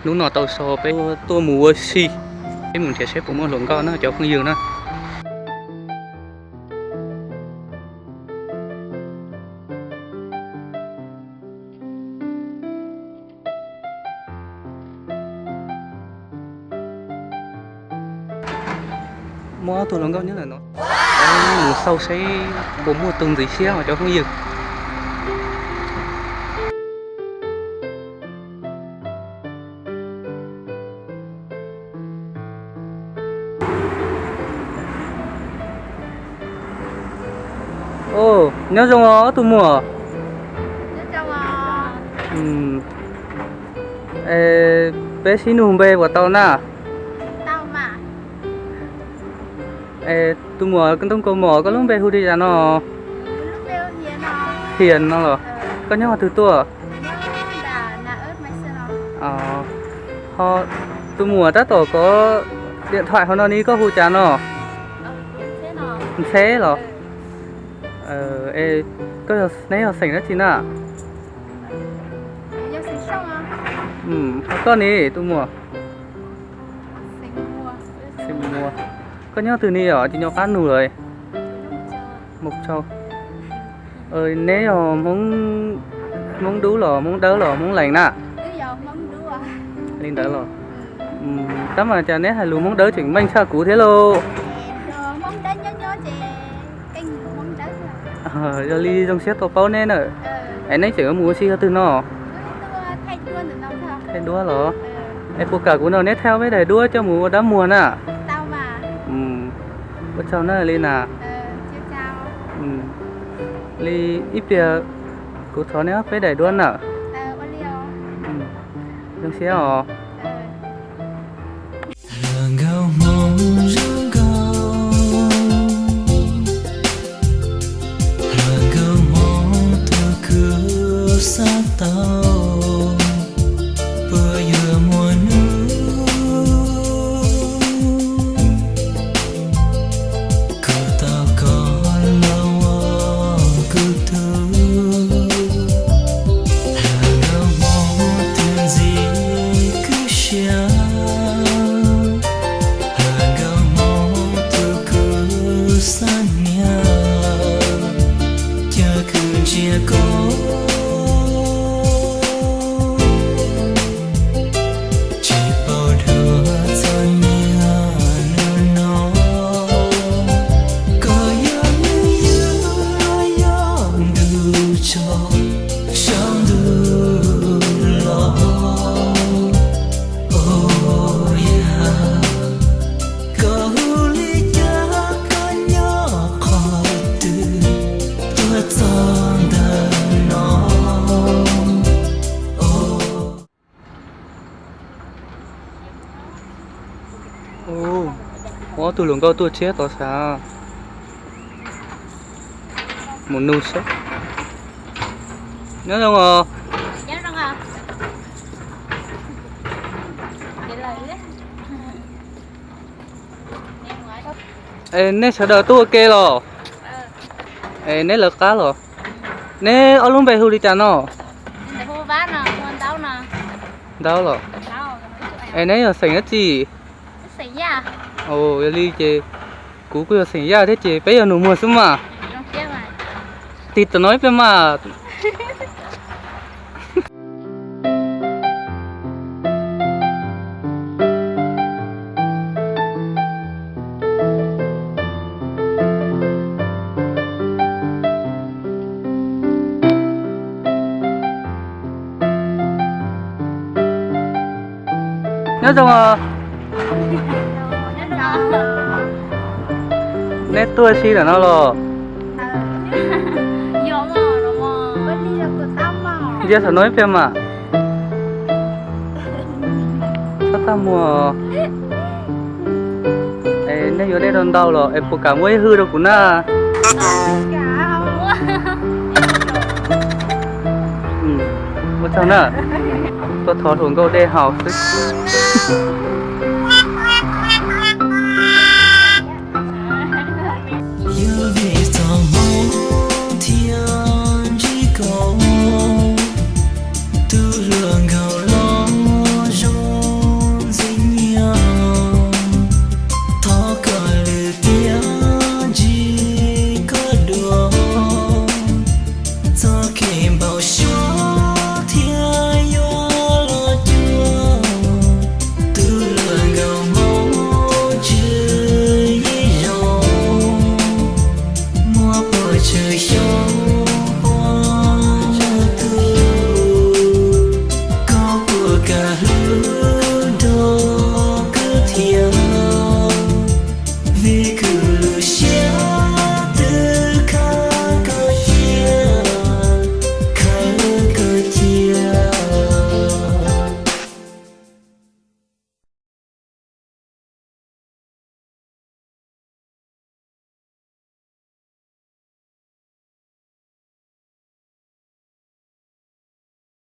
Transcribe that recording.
Hnub no tau so peb tuaj mus ua si, peb mus nrhiav seb puas muaj hluas nkauj na cov phooj ywg na. Muaj ob tug hluas nkauj nyob ntawm no, mus xauj seb puas muaj tus ntxim siab os cov phooj ywg. Nyob zoo os ob tug muam. Peb sib nug npe puas tau na? Es tus muam ntoo kaus mom koj lub npe hu li cas no? Hias no los? Koj nyob qhov twg tuaj? Ho tus muam tab tom kov diam thaim hauv no ni koj hu cas no? Ntxheb los? Es koj, neb yog xeem dab tsi na? Ho koj ni tus muam? Koj nyob twg ni os, tsis nco qab nug lawm. Neb yog Hmoob Dub los Hmoob Dawb los Hmoob Lees na? Li ntawd los? Tab mas cas neb hais lus Hmoob Dawb tseem meej tshaj kuv thiab lauj. Yog li zoo siab tau paub neb na. Es neb tseem mus ua si qhov twg no? Thaij duab los? Es puas kam kuv nrog neb thaij ob peb daim duab coj mus ua dab muag na? Ua tsaug na li na. Li ib pliag kuv thov neb ob peb daim duab na. Zoo siab os. Hluas nkauj Hmoob zoo nkauj, hluas nkauj Hmoob tus kuv xav tau, puas yuav muaj hnub kuv tau koj los ua kuv tug. Hluas nkauj Hmoob tus ntxim kuv siab, hluas nkauj Hmoob tus kuv xav niam, coj kuv ntsia koj. Tsis paub dua txog niaj hnub no, koj yog nws yug los yog ntuj tso, saum ntuj los. Koj hu li cas, koj nyob qhov twg, tuaj txog ntawm no. Ua ob tug hluas nkauj tuaj tshiab tod sav. Mus nug seb. Nyob zoo os. Es neb sawv daws tuaj ua ke los? Es neb lawv qab los? Neb ob lub npe hu li cas no? Ntaub los? Es neb yog xeem dab tsi? Yog li ces kuv kuj yog xeem Yaj thiab ces peb yog nus muag xwb mas. Tig tam no ib pliag mas. Nyob zoo os. Neb tuaj si ntawm no los? Ntsia saum no ib pliag mas. Txhob txaj muag. Es nej yuav dej rau ntau los es puas kam muab ib hwj rau kuv na? Ua tsaug na. Tuaj thov hluas nkauj dej haus xwb.